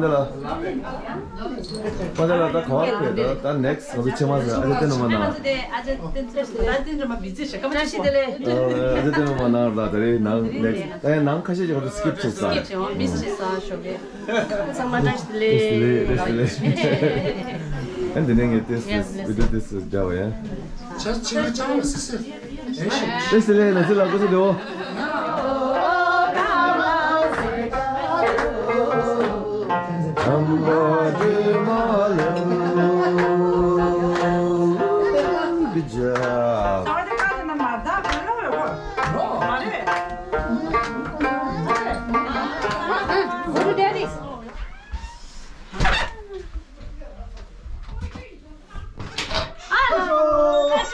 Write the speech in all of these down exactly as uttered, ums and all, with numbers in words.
འདི་ལ། ཕ་ག་ལ་ད་ག་བར་ཕེབས་ད་ད་next ང་ཚོ་ཕྱི་མ་ཟེར་ཨ་ཅེ་བསྟན་འཛིན་མ་ན། ཨ་ཅེ་བསྟན་འཛིན་མ་ན་བཀྲ་ཤིས་བདེ་ལེགས། ཨ་ཅེ་བསྟན་འཛིན་མ་ན་ལ་ད་རེས་ནང་next ད་ཡང་ནང་ཁ་ཤས་ཀྱི་ཁོ་ཚོ་skip བྱེད་ས། skip བྱེད་འོང་miss བྱེད་ས་ཞོགས་པའི། ཚང་མ་བཀྲ་ཤིས་བདེ་ལེགས། བཀྲ་ཤིས་བདེ་ལེགས། བཀྲ་ཤིས་བདེ་ལེགས། ཨ་འདི་ནས་ངས་this this we do this job ཡ། ཆ་ཆ་ཆ་སི་སི། ཨེ་ཤི། ཨེ་ཤི་ལེ་ན་སི་ལ་ཀུ་སི་དེའོ། Good job.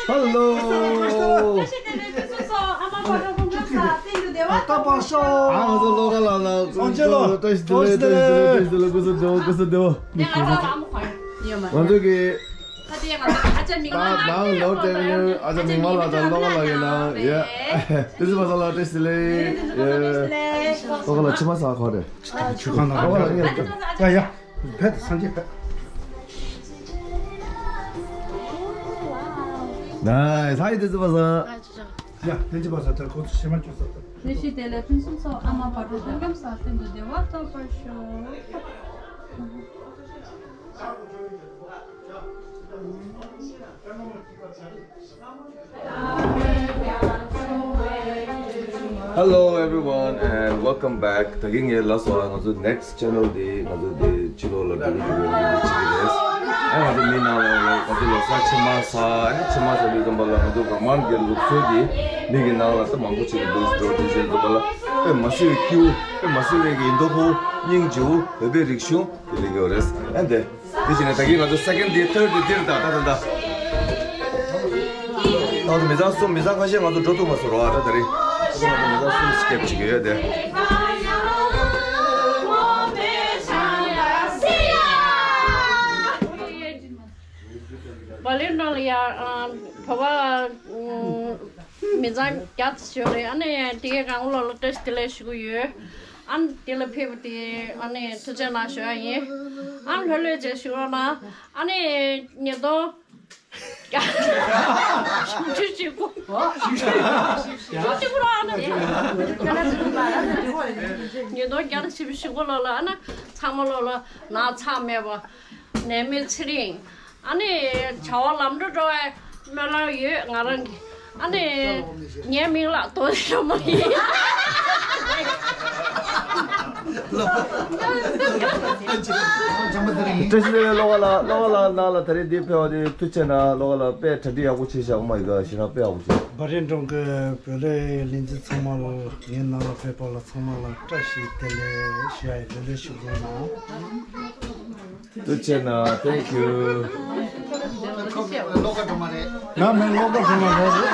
Hello. ཨ་ང་ཚོ་བློ་དགའ་ལགས་ལ་བཀྲ་ཤིས་བདེ་ལེགས། བཀྲ་ཤིས་བདེ་ལེགས། བཀྲ་ཤིས་བདེ་ལེགས། སྐུ་གཟུགས་བདེ་པོ། སྐུ་གཟུགས་བདེ་པོ། ང་ཚོ་གི་ད་ནང་ལོག་དེ་ནི་ཨ་ཅག་མིག་དམར་ལགས་དང་བློ་དགའ་ལགས་ཡིན་ན་ཡ། ཏི་སི་པ་ས་ལགས་བཀྲ་ཤིས་བདེ་ལེགས། ཡ། བློ་དགའ་ལགས་ཕྱི་མ་ས་ག་རེད། ཆུ་ཁང་ནང་། བློ་དགའ་ལགས་ཡ་ཡ། ཕེབས་སངས་རྒྱས་ཕེབས། ནའི་ཧའི་ཏི་སི་པ་ས། ཡ་ཏི་སི་པ་ས་ད་ཁོ་ཚོ་ཕྱི་མ་བཅུག་ས་ད། བཀྲ་ཤིས་བདེ་ལེགས་ཕུན་སུམ་ཚོགས། ཨ་མ་བག་དྲོ་སྟོན་ཁམས་བཟང་། གཏན་དུ་བདེ་བ་ཐོབ་པར་ཤོག Hello everyone and welcome back. ད་གིན་ངས་ལབ་སོང་ང་ཚོ་next channel དེ་ང་ཚོ་དེ་ཕྱི་ལོགས་ལ་འགྲོ་གི་འགྲོ་གི་འགྲོ་གི་འགྲོ་གི་རེད། ཨ་ང་ཚོ་མི་ནང་ལ་ང་ཚོ་ལོ་གསར་ཕྱི་མ་ས་ཨ་ནི་ཕྱི་མ་ས་དུས་ཙམ་པ་ལ་ང་ཚོ་རོ་མན་གྱི་ལུགས་སྲོལ་གྱི་མི་གི་ནང་ལ་ད་མང་པོ་ཅིག་གི་ལུགས་སྲོལ་དེ་བཞིན་དུ་པ་ལ་དཔེ་མ་སྲིད་པའི་སྐྱིད་པོ། དཔེ་མ་སྲིད་པའི་གི་ཡིན་མདོག་ཁ་པོ། སྙིང་རྗེ་པོ། བོད་པའི་རིག་གཞུང་དེ་ལེགས་ཡོད་རེད། ཨ་འདི། དེ་བྱས་ནས་ད་གིན་ང་ཚོ་second day third day འདིར་ད་ད་ད་ད། ད་མི་ཚང་གསུམ་མི་ཚང་ཁ་ཤས་ང་ཚོ་འགྲོ་ཐུབ་མ་སོང་རོགས་ཨ་ད་ད་རེད། ད་ང་ཚོ་མི་ཚང་གསུམ་skip བྱེད་ཀྱི་ཡོད་དེ། བ་ལེ་ནང་ལ་ཡ་བ་བ་མི་ཚང་བརྒྱ་ཙམ་ཡོད་རེད། ཨ་ནི་དེ་གའི་གང་ལོ་ལ་བཀྲ་ཤིས་བདེ་ལེགས་ཞུ་གི་ཡོད། ཨ་ནི་དེ་ལ་ཕེབས་པ་དེ་ཨ་ནི་ཐུགས་རྗེ་གནང་ཞུ་ཡ་ཡིན། ཨ་ནི་ལྷོད་ལྷོད་བྱས་ཞུ་རོགས་གནང་། ཨ་ནི་ཉིས་སྟོང་བཞི་བཅུ་ཞེ་དགུ། བཞི་བཅུ་རོགས་ཨ་ནི་ཉིས་སྟོང་བརྒྱ་དང་བཞི་བཅུ་ཞེ་དགུ་ལོ་ལ་ཨ་ནི་ཚང་མ་ལོ་ལ་ན་ཚ་མེད་པ་ནད་མེད་ཚེ་རིང་། ཨ་ནི་བྱ་བ་ལམ་འགྲོ་འགྲོ་བའི་སྨོན་ལམ་ཡོད་ང་རང་གི། ཨ་ནི་ངའི་མིང་ལ་རྡོ་རྗེ་ལྷ་མོ་ཡིན། བཀྲ་ཤིས་བདེ་ལེགས་བློ་དགའ་ལགས། བློ་དགའ་ལགས་ནང་ལ་ད་རེས་འདི་ཕེབས་པ་དེ་ཐུགས་རྗེ་ཆེ་གནང་། བློ་དགའ་ལགས་དཔེ་གྲ་སྒྲིག་ཡག་པོ་བྱས་ཤག་ཨོ་མའི་ག་ཞེ་དྲག་དཔེ་ཡག་པོ་བྱས། བ་རེ་འབྲོང་གི་བོད་ལས་ལས་འཛིན་ཚང་མ་ལ་ངའི་ནང་ལ་ཕེབས་པ་ལ་ཚང་མ་ལ་བཀྲ་ཤིས་བདེ་ལེགས་ཞུ་ཡ་ཡིན། ལོ་ལོ་ཞུ་དགོས་ན། ཐུགས་རྗེ་ཆེ་གནང་། Thank you. ང་མིན་བློ་དགའ་སྒྲོལ་མ་རེད།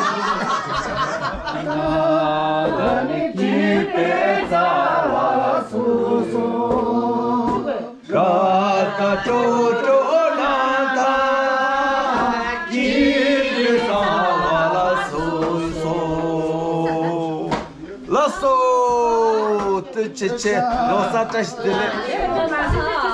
ལགས་སོ། ཐུགས་རྗེ་ཆེ། ལོ་གསར་བཀྲ་ཤིས་བདེ་ལེགས།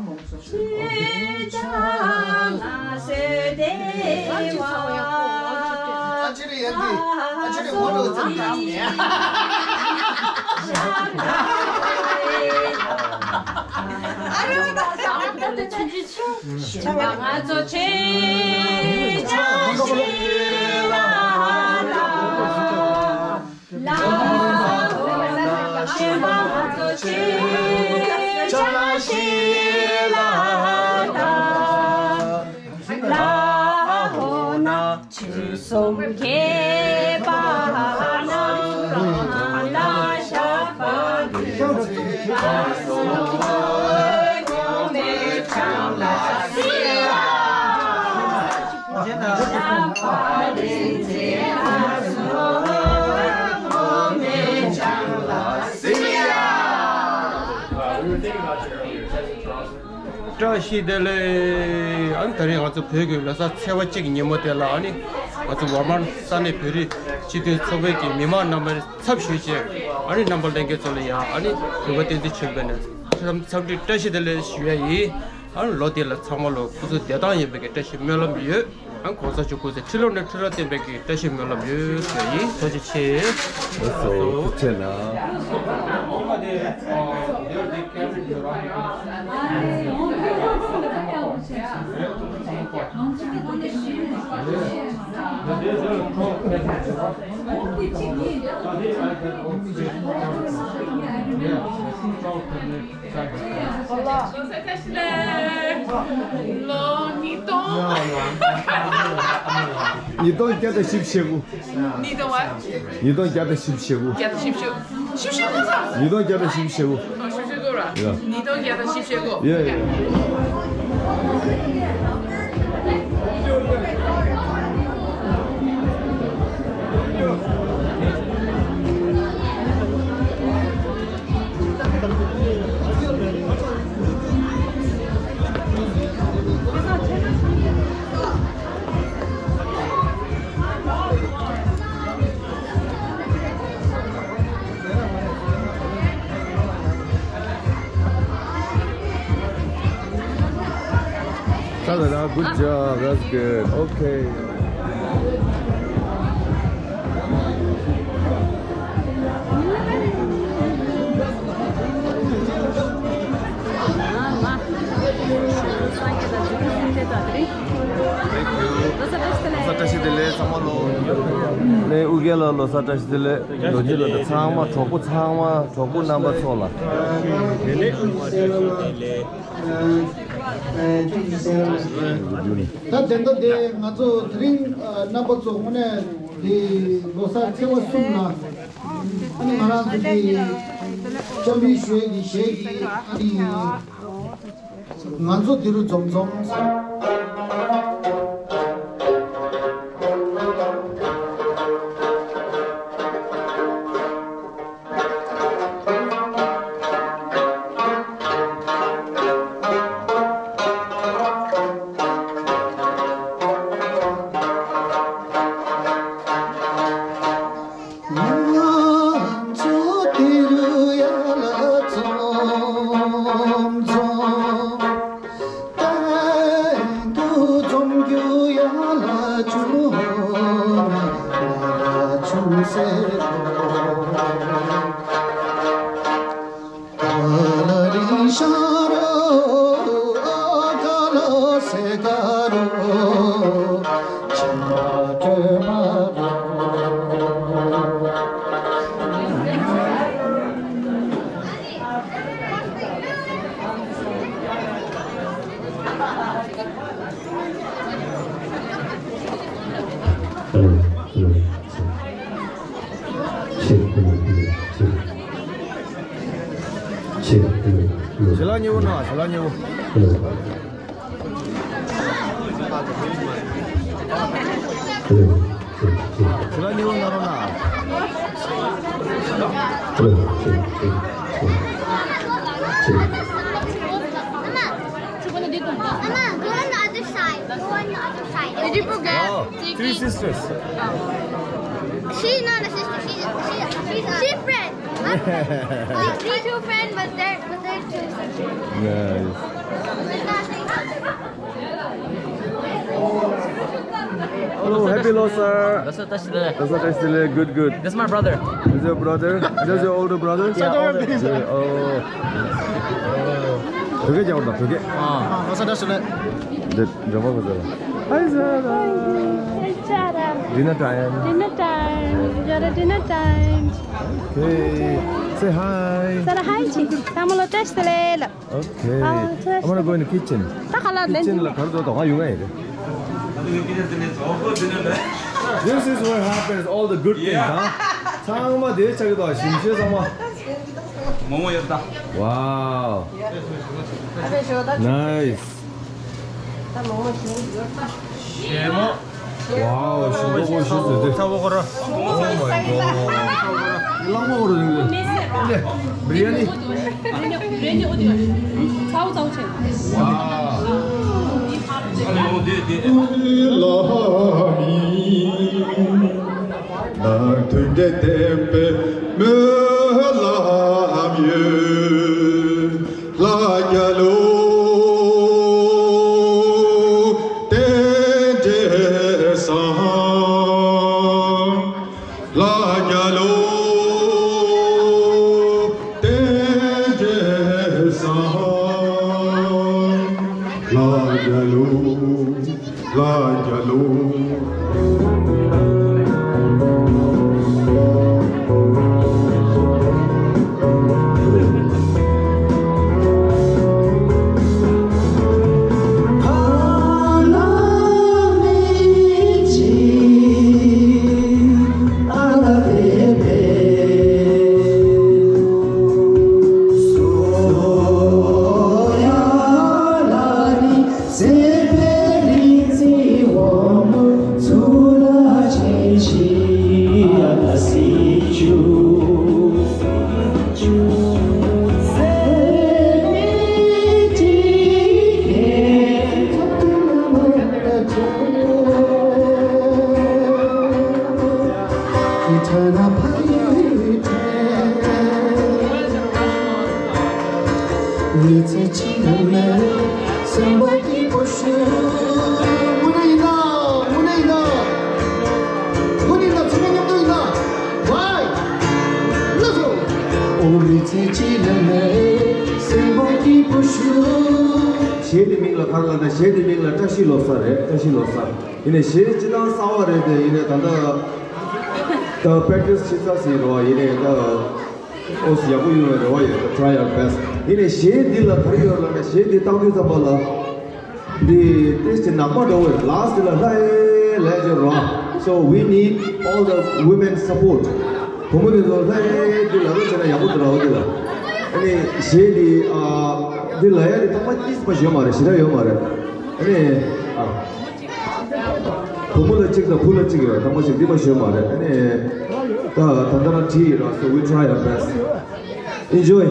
ཨ་ཅེ་རེ་ཡ་འདི། ཨ་ཅེ་རེ་ངོ་ལོག་ཙམ་ཡ། ཨ་རེ་ང་ད་ང་ཚོ་ཆེ་ཆ་ཤི་ལ་ད། ལ་ཧོ་ན་ཆེན་པོ་ང་ཚོ་ཆེ་ཆ་ལ་ཤི་ལ་ད། ལ་ཧོ་ན་ཆོས་སྲུང་མཁས་པ་རྣམས་ལ་ཞབས་པད་སྐྱོང་ལ་སྲིད་ལ། བཀྲ་ཤིས་བདེ་ལེགས། ཨ་ནི་ད་རེས་ང་ཚོ་བོད་ཀྱི་ལོ་གསར་ཚེས་པ་གཅིག་ཉིན་མོ་དེ་ལ། ཨ་ནི་ང་ཚོ་ཝར་མར་ས་གནས་བོད་རིགས་སྤྱི་མཐུན་ཚོགས་པའི་གི་མི་མང་རྣམ་པ་ཚབ་ཞུས་བྱས། ཨ་ནི་རྣམ་པ་ལྷན་རྒྱས་ཚོ་ལ་ཡང་ཨ་ནི་བོད་པ་བསྟན་འཛིན་ཆོས་འཕེལ་ནས་འཚམས་འདྲི་བཀྲ་ཤིས་བདེ་ལེགས་ཞུ་ཡ་ཡིན། ཨ་ནི་ལོ་འདི་ལ་ཚང་མ་ལ་སྐུ་གཟུགས་བདེ་ཐང་ཡིན་པའི་གི་བཀྲ་ཤིས་སྨོན་ལམ་ཡོད། ཨ་ནི་གོང་ས་མཆོག་སྐུ་ཚེ་ཁྲི་ལོ་ནས་ཁྲི་ལོ་བརྟན་པའི་གི་བཀྲ་ཤིས་སྨོན་ལམ་ཡོད་ཟེར་ཡིན། ཐུགས་རྗེ་ཆེ། ལགས་སོ། ཐུགས་རྗེ་གནང་། ལོ་གསར་བཀྲ་ཤིས་བདེ་ལེགས། ལོ་ཉིས་སྟོང་། ཉིས་སྟོང་བརྒྱ་དང་བཞི་བཅུ་ཞེ་དགུ། ཉིས་སྟོང་བ། ཉིས་སྟོང་བརྒྱ་དང་བཞི་བཅུ་ཞེ་དགུ། བརྒྱ་དང་བཞི་བཅུ། བཞི་བཅུ་དགུ་ཙམ། ཉིས་སྟོང་བརྒྱ་དང་བཞི་བཅུ་ཞེ་དགུ། ཨ། བཞི་བཅུ་དགུ་ར། ཡ། ཉིས་སྟོང་བརྒྱ་དང་བཞི་བཅུ་ཞེ་དགུ། ཡ་ཡ། Good job. That's good. Okay. Thank you. ལོ་གསར་བཀྲ་ཤིས་བདེ་ལེགས་ཚང་མ་ལོ། ལས་ཨུ་རྒྱན་ལ་ལོ་གསར་བཀྲ་ཤིས་བདེ་ལེགས། རྡོ་རྗེ་ལ་དང་ཚང་མ་གྲོགས་པོ་ཚང་མ་གྲོགས་པོ་རྣམ་པ་ཚོ་ལ། ད་དེ་འདྲ་དེ་ང་ཚོ་དེ་རིང་རྣམ་པ་ཚོ་དངོས་གནས་དེ་ལོ་གསར་ཚེས་པ་གསུམ་ལ་ཨ་ནི་ང་རང་ཚོ་གི་འཆམ་པའི་ཞོལ་གྱི་ཞལ་གྱི་ཨ་ནི། ང་ཚོ་འདི་རུ་འཛོམས་འཛོམས། ང་ཚོ་འདི་རུ་ཡར་ལ་འཛོམས་འཛོམས། གཏན་དུ་འཛོམས་རྒྱུ་ཡར་ལ་བྱུང་ན་ཡར་ལ་བྱུང་ཟེར་གོ། ཞལ་ལག་ཉེ་བོ་ན། ཞལ་ལག་ཉེ་བོ། ཞལ་ལག་ཉེ་བོ་ན་རོ་ན། This side, go on the other side. Did you forget? Oh, three sisters. She's not a sister. She's she's she's a friend. Like two friend, but they're but they're two sisters. Nice. Hello, happy Losar. Losar Tashile. Losar Tashile, good, good. That's my brother. Is your brother? That's your older brother? Yeah, older brother. Oh. 두 개 잡았다, 두 개. 아, Losar Tashile. Hi, Zara. Hi, Zara. Dinner time. Dinner time. Zara, dinner time. Okay. Say hi. Zara, hi, chi. Tamalo Tashile. Okay. ཨ། ཁྱོད། I'm gonna go in the kitchen. ད་ཁ་ལག་ལེན། Kitchen ལ་གར་དོ་དོ་ཡོང་ཡ་རེད། This is what happens, all the good things, huh? ཚང་མ་དེ་ཆགས་ཀྱི་འདུག་ཞིམ་ཤོས་ཚང་མ། མོག་མོག་ཡོད་ད། Wow. Nice. ད་མོག་མོག་ཞིམ་ཡོད་ད། ཞེ་མོ། Wow, ཞིམ་པོ་ཞིག་ཟེར་ཏེ། ཚ་བོ་ཁོ་ར། Oh my God. གླང་པོ་ཁོ་ར་ཡིན་གྱི། ལེ། བི་རི་ཡ་ནི། Wow. ལྷ་རྒྱལ་ལོ། རྟེན་འབྲེལ་བཟང་། ལྷ་རྒྱལ་ལོ། རྟེན་འབྲེལ་བཟང་། ལྷ་རྒྱལ་ལོ། ལྷ་རྒྱལ་ལོ། དངོས་གནས་ཡིན་ན། དངོས་གནས་ཡིན་ན། དངོས་གནས་ཡིན་ན། ཚང་མ་མཉམ་དུ་ཡིན་ན། Why? Let's go. གཞས་དེ་མིང་ལ་ག་རེ་ལབ་ན། གཞས་དེ་མིང་ལ་བཀྲ་ཤིས་ལོ་གསར་རེད། བཀྲ་ཤིས་ལོ་གསར། ཡིན་ནའི་གཞས་སྤྱིར་བཏང་གསར་པ་རེད་དེ། ཡིན་ནའི་ད་ལྟ་ད་practice བྱེད་ས་ཟིན་རེད་བ། ཡིན་ནའི་ད། ཨོ་སི་ཡག་པོ་ཡོང་བའི་རེ་བ་ཡོད། Try our best. ཡིན་ནའི་གཞས་འདི་ལ་ག་རེ་ཡོད་ལབ་ན། གཞས་འདི་བཏང་དུས་ཙམ་པ་ལ། འདི་ཏོག་ཙམ་ནག་པ་འདྲ་བོ་རེད། Last ལ་ལྷ་ཨེ་ལས་ཅིག་རོ། So we need all the women support. བུ་མོ་དེ་ཚོ་ལྷ་ཨེ་འདི་ལ་རོ་བྱས་ན་ཡག་པོ་འདུག་ར། འོ་འདི་ལ། ཨ་ནི་གཞས་འདི་ཨ། འདི་ལ་ཡ་འདི་ཐོག་མ་གཉིས་པ་ཞིག་ཡོད་མ་རེད། ཞེ་དྲག་ཡོད་མ་རེད། ཨ་ནི་ཨ། བུ་མོ་ལ་གཅིག་དང་བུ་ལ་གཅིག་ཡོད། དང་པོ་ཞིག་འདི་མ་ཞུ་མ་རེད། ཨ་ནི་ད་ད་ལྟ་རང་བྲིས་ཡོད་ར། So we try our best. Enjoy.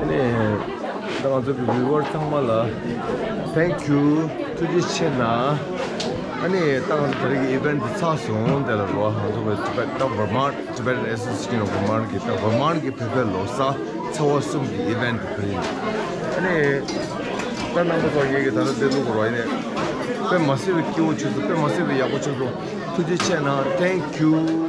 ཨ་ནི། ད་ང་ཚོ་གི་བི་ཝར་ཚང་མ་ལ་thank you ཐུགས་རྗེ་ཆེ་གནང་། ཨ་ནི་ད་ང་ཚོ་ད་རེས་ཀྱི་ཨི་ཝེན་ཊི་འདི་ཚར་སོང་། དེ་ལ་རོ་ང་ཚོ་གི་ཊི་བེཊ་ད་ཝར་མཱཊ། Tibetan Association of Burma གི་ད་ཝར་མཱཊ་གི་བོད་པའི་ལོ་གསར་ཚེས་པ་གསུམ་གྱི་ཨི་ཝེན་ཊི་དེ་ཡིན། ཨ་ནི། ད་རྣམ་པ་ཚོ་ངེད་ཀྱི་ད་ལྟ་བསྡད་འདུག་གོ་རོ། ཡིན་ནའི་དཔེ་མ་སྲིད་པའི་སྐྱིད་པོ་བྱུང་སོང་། དཔེ་མ་སྲིད་པའི་ཡག་པོ་བྱུང་སོང་། ཐུགས་རྗེ་ཆེ་གནང་། thank you།